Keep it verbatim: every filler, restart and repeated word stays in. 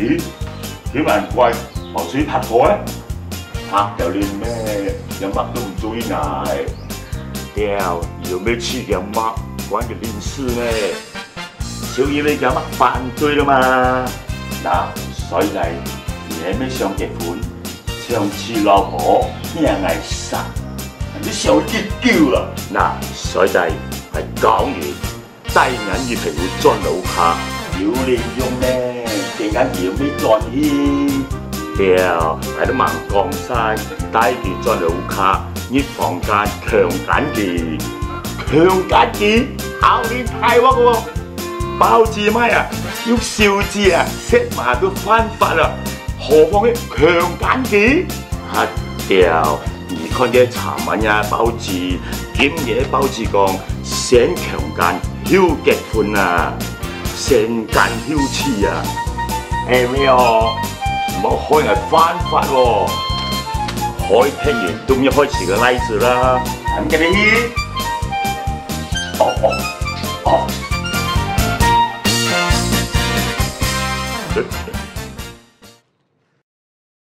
咦，佢還怪毛主席拍拖誒？拍條令咩？佢乜都毋注意哪誒？對，佢又無去佢乜關佢零事呢？就因為佢乜反對了嘛。那，所以來，你還沒想結婚，想娶老婆，你還愛生，你想幾久了？那，所以來，還教你 帶𠊎女朋友轉屋下。有零用咩？點解佢又無轉去？對，𠊎都吂講晒，帶佢轉屋下，入房間強姦佢。強姦佢？好你大鑊哦！包子賣啊，有手指啊，食嘛都犯法了，何況係強姦佢？啊，對，你看這昨暗夜報紙，今日報紙講，先強姦後結婚啊，先姦後娶啊。哎，沒有，莫害𠊎犯法哦，害別人都毋係害自家倈仔啦。恁个哩，哦哦哦。